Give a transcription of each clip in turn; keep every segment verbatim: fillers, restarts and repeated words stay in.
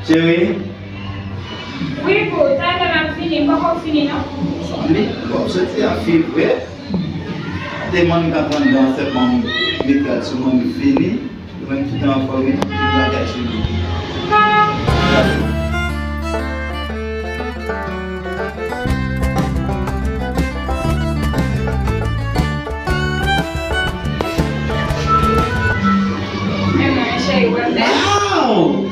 Cheri. Wi, boo, talè m ap vini, m poko fini non. Zanmi, w ap soti a fi vre. Demann k ap anndan sèlman met rad sou mwen, m fini. Ou menm tout anfòm wi, tout bagay sou li. Men mwen, cheri, wè m bèl. Wow!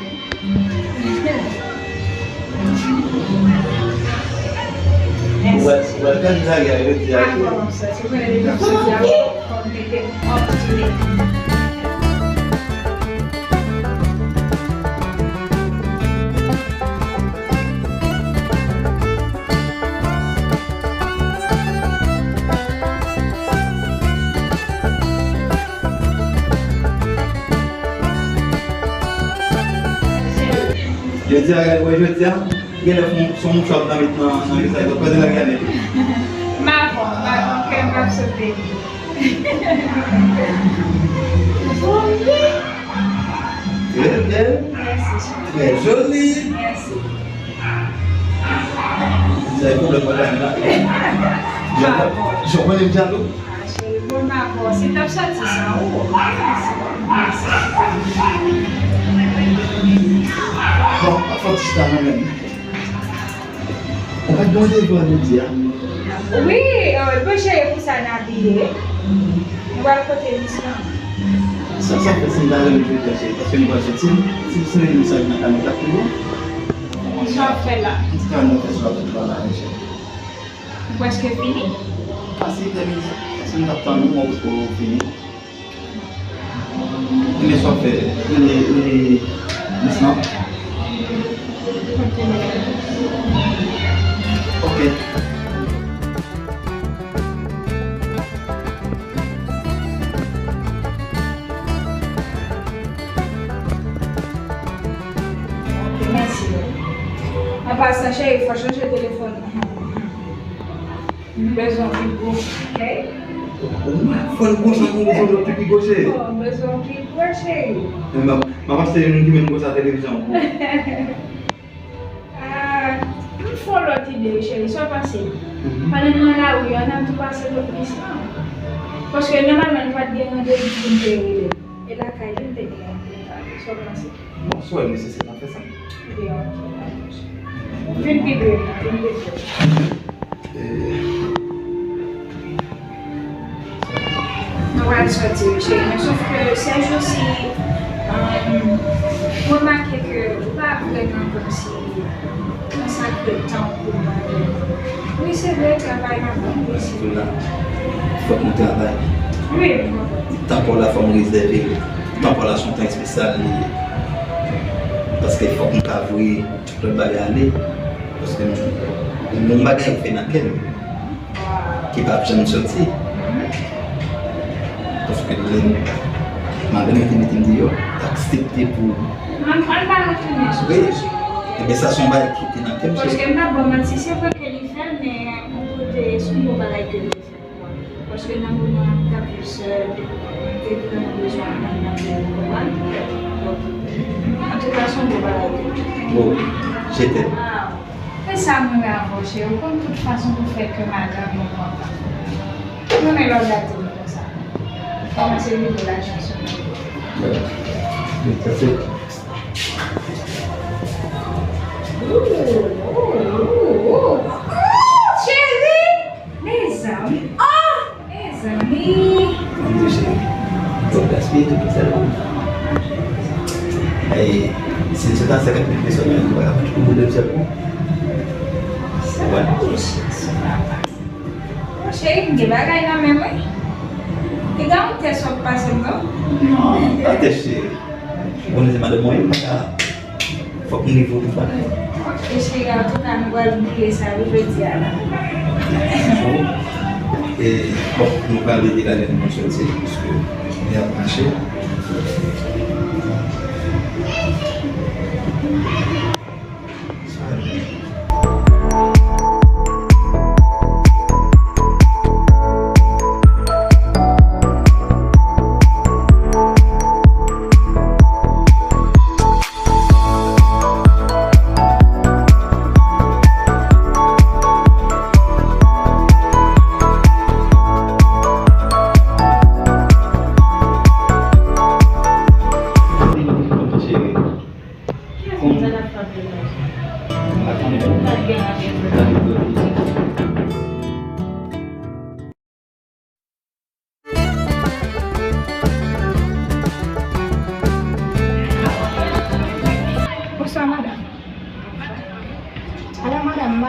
Wè, wè, kan sa gen yo di a. Avan m soti, mwen leve m soti a, fò m mete m up to date. Jodi a, gade, wè, jodi a, genlè fon, son mouchwa pou ta met nan, nan vizaj ou, kote lage ale. M avan, m avan, kè m p ap sote. Très belle. Mèsi, cheri. Très jolie. Mèsi. Sa e pwoblèm mwen la. Jan konnen m jalou. Ah, cheri, bon, m avè w. Si t ap soti san ou. Bon, pa fè ti chita nan menm. Ou pa t gen yon devwa jodi a? Wi, euh, bon, cheri, pou sa n abiye. Nou pral pote lis lan. Sa, sa fè si m ta renmen jodi a, cheri, paske nou pral soti. Si se yon mesaj nan kay mwen, t ap pi bon. Sa w ap fè la? An tou ka, nou fè sa w ap fè la, cheri. Ou prèske fini? Fasil tèmine. Paske m t ap tann ou, mwen poko fini. Men sa w ap fè, rele, rele Miss lan. Ok. Ok, mèsi. An pasan, cheri, fò chanje telefòn nan. M bezwen w pi gwo, ok? Ou fò l konsa pou w bezwen l pi gwo, cheri. Oh, m bezwen w pi gwo, cheri. Men m ap, m ap achte youn ki menm gwosè televizyon an pou ou. Ah, m fè yon lòt ide, cheri, sa w panse? Mhm. Pandan n nan lari a, n ap tou pase kot Miss lan. Paske nòmalman, nou pa t gen randevou pou n te rele. E lakay li, m te gen pou n pale. Sa w panse? Bon, si w wè l nesesè, n ap fè sa. Ok, ok. Vin pi pre, vin pi pre. Eh. Nou pral soti, wi, cheri. Men sof ke sèjousi, euh, m remake ke ou pa vrèman kòmsi konsakre tan ou pou mwen. Wi, se vre, travay la bon, wi, se vre. Fòk nou travay. Wi, m konprann. Tan pa w la, fò m rezève l. Tan pa w la, se yon tan espesyal li ye. Paske fòk m ka voye lòt bagay ale. Paske m, m gen yon bagay k fè nan kè m ki p ap janm soti. Paske lè, malgre yo te mete m deyò, m aksepte pou... Ann, ann pa retounen sou sa, cheri, ok? Ebyen, sa se yon bagay ki te nan kè m, cheri. Paske m p ap ba w manti, se vre ke li fè l, men yon kote, se yon bon bagay ke li fè pou mwen. Paske nan moman m t ap viv sèl, m te vrèman bezwen moun nan, ou konprann? Donk, antouka, se yon bon bagay ke li fè. Bon, je t'aime. Wow. E sa m renmen avè w, cheri. Ou konn tout fason pou fè kè madanm yo kontan. M renmen lè w gate m konsa. Kòmanse vide lajan sou mwen. Wi, sa se... Ooh, ooh, ooh, ooh. Ooh, cheri! Mezanmi! Oh! Mezanmi! Mezanmi, cheri. Donk, gaspiye tout pou sèl ou. E si se ta senkant mil peso, men, ou pa ka pran tout pou de sèl ou. Sa pa mache, sa papa. Bon, cheri, m gen bagay nan men mwen. Piga yon tès w ap pase m, non? Non, pa tès, cheri. Ou konnen se madanm mwen, m pa ka Fòk m rive yon bagay. E cheri, antouka, nou pral bliye sa, wi, jodi a la. E, bon, nou pral rete la lè nou soti, paske lè ap mache.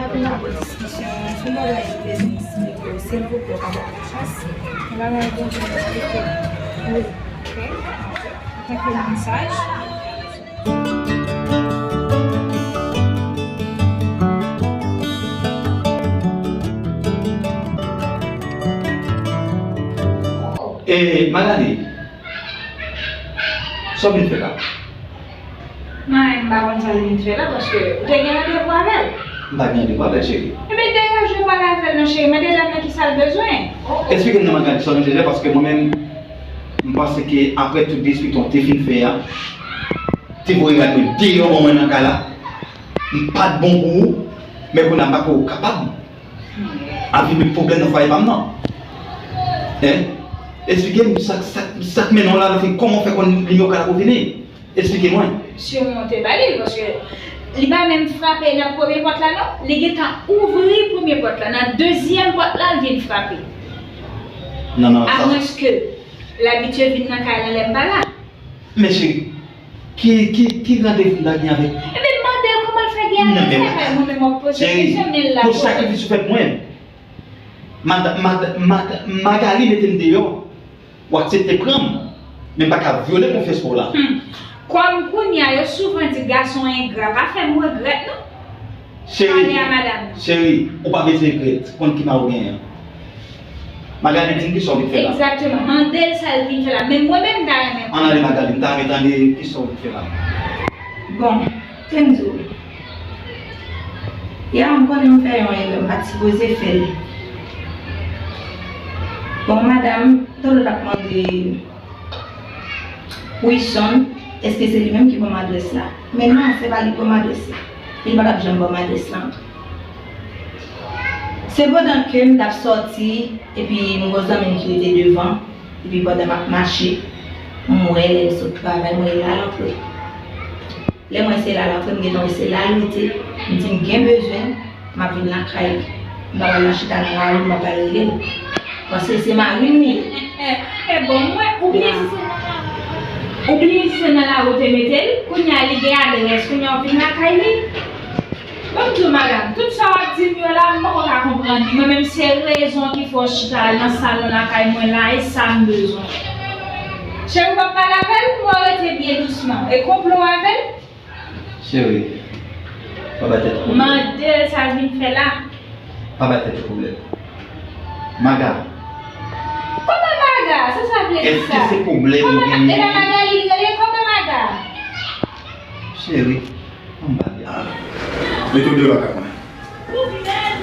Pou n ap gen diskisyon sou bagay ki bezwen eksplike w, silvouplè, w ka ban mwen chans. Yon bagay mwen bezwen eksplike w. Wi. Ok. Antanke moun saj. E, Magali, sa w vin fè la? Mwen, m pa konn sa l vin fè la, paske ou te gen randevou avè l. M pa gen randevou avè l, cheri. Ebyen, degaje w pale avè l non, cheri. Mande dam nan kisa l bezwen. Eksplike m non, Magali, sa w vin fè la, paske mwen menm, m panse ke apre tout dispit ou te fin fè a, te voye rad mwen deyò ban mwen nan kay la. M pa t bon pou ou, men kounye a m pa kwè ou kapab ap vin met pwoblèm nan fwaye pa m nan. Hein? Eksplike m sa, sa, sa k mennen w la, anfen, kòman w fè konn nimewo kay la pou w vini? Eksplike mwen. Siman w te ba li l, paske li pa menm frape nan premye pòt la non. Li gentan ouvri premye pòt la. Nan dezyèm pòt la, l vin frape. Non, non, sa. Amwenske l abitye vin nan kay la lè m pa la. Men cheri, ki, ki, ki randevou l ta gen avèk? Ebyen, mande l kòman l fè gen avè l. Mwen menm w ap poze kesyon, men l la pou sa. Cheri, pou sakrifis ou fè pou mwen. Mad, mad, mad, Magali mete m deyò. Ou aksepte pran m, men m pa ka vyole konfyans pa w la. Hmm. Kòm kounye a, yo souvan di gason engra, pa fè m regrèt non. Cheri, pale a madanm nan. Cheri, ou pa bezwen regrèt, konn ki mal ou genyen an. Magali, di m kisa w vin fè la. Egzakteman, mande l sa l vin fè la. Men mwen menm, m ta renmen konnen. Ann ale, Magali, m ta renmen tande kisa w vin fè la. Bon, Kenzo, ya, m konnen m fè yon erè, m pa t sipoze fè l. Bon, madanm, talè w t ap mande Wilson, èske se li menm ki ban m adrès la? Men non, se pa li ki ban m adrès la. Li pa t ap janm ban m adrès la ankò. Se pandan ke m t ap sòti, epi m gen yon zanmi m ki rete devan, epi pandan m ap mache, m wè lè l sot travay, m wè l al antre. Lè m wè se la l antre, m gentan wè se la l rete. M di m gen bezwen, m ap vin lakay li. M pa pral nan chita nan lari, m pa pral rele l. Paske se mari m li ye. E bon, mwen, ou bliye si se nan lari. Ou bliye si se nan lari ou te mete l? Kounye a li gen adrès, kounye a w vin lakay li. Ban m di w, madanm, tout sa w ap di m yo la, m poko ka konprann li. Mwen menm, se rezon ki fè w chita nan salon lakay mwen la, e sa m bezwen. Cheri, w p ap pale avè l? Mwen rete byen dousman. E konplo avè l? Cheri, pa bay tèt ou pwoblèm. Mande l sa l vin fè la. Pa bay tèt ou pwoblèm. Maga. Kòman Maga? Sa sa vle di sa? Èske se pwoblèm ou genyen? Kòman Ma-, e pa Magali li rele? Kòman Maga? Cheri, ann pale. Mete w deyò lakay mwen.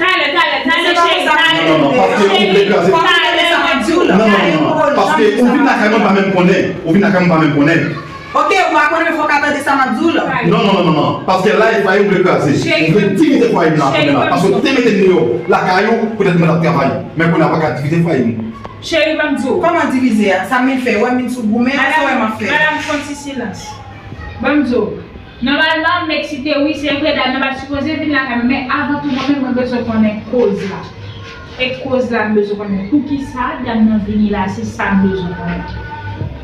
Talè, talè, talè, cheri, talè. Non, non, non, paske ou vle kraze. Talè, mwen di w. Non, non, non, non, non. Paske ou vin lakay mwen pa menm konnen. Ou vin lakay mwen pa menm konnen. Ok, ou pa konnen, men fòk w ka tande sa m ap di w la. Non, non, non, non, non. Paske la, e fwaye m vle kraze. Ou vle divize fwaye m la kounye a la. Paske ou te mete m deyò lakay ou, poutèt mwen t ap travay. Men kounye a, ou pa ka divize fwaye m. Cheri, ban m di w. Kòman divize a? Sa m vin fè? Ou wè m vin sou goumen, se wè m ap fè. Madanm, fè yon ti silans. Ban m di w. Nòmalman, m eksite, wi, se vre, dam nan pa t sipoze vin lakay mwen, men avan tou, mwen menm, mwen bezwen konnen koz la. E koz la, m bezwen konnen poukisa dam nan vini la, se sa m bezwen konnen.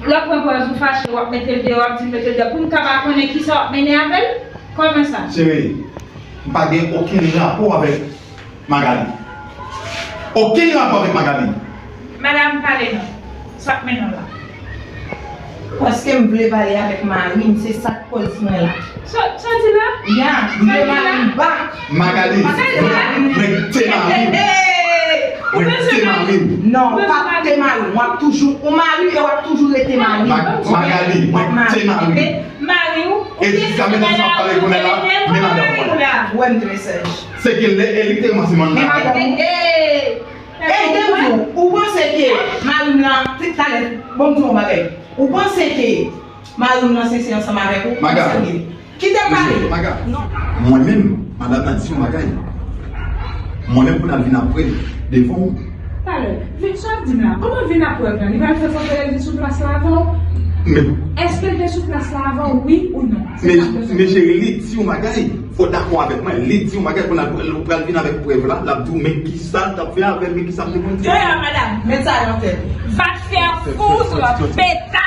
Lè w pran pòz ou fache, w ap mete l deyò, w ap di l mete l deyò. Pou m ka pa konnen kisa w ap mennen avè l? Kòman sa? Cheri, m pa gen okenn rapò avèk Magali. Okenn rapò avèk Magali. Madanm, pale non. Sa k mennen w la? Paske m vle pale avèk mari m, se sa k pòz mwen la. Sa, sa w di la? Ya, m vle mari m bak. Magali, mwen, mwen te mari m. Mwen te mari m. Non, w p ap te mari m. W ap toujou ou mari m e w ap toujou rete mari m. Ma-, Magali, mwen te mari m. Mari w, e jiska mentnan sa w ap pale kounye a la, men madanm mwen. Ou wè m trè saj. Se ke lè e li te kòmanse mann la. Men madanm ou. Ey, ey, ey, ey, ou panse ke mari m lan, talè, bon, m di w yon bagay. Ou panse ke mari m lan se, se ansanm avèk ou? Maga. Kite m pale. Maga. Non. Mwen menm, madanm nan di yon bagay. Mwen menm pou n al vin ap prèv devan w. Talè, vin sa w ap di m la. Kòman vin ap prèv lan? Li pral fè fòs lè l te sou plas la avan w? Men. Èske l te sou plas la avan w, wi ou non? Men, men cheri, li di yon bagay. Fò w dakò avèk mwen. Li di yon bagay, kounye a l pral vin avèk prèv la. L ap di w, men kisa l t ap fè avè l, men kisa m te konn di. Kounye a, madanm, met sa nan tèt. Va te fè foudre, peta.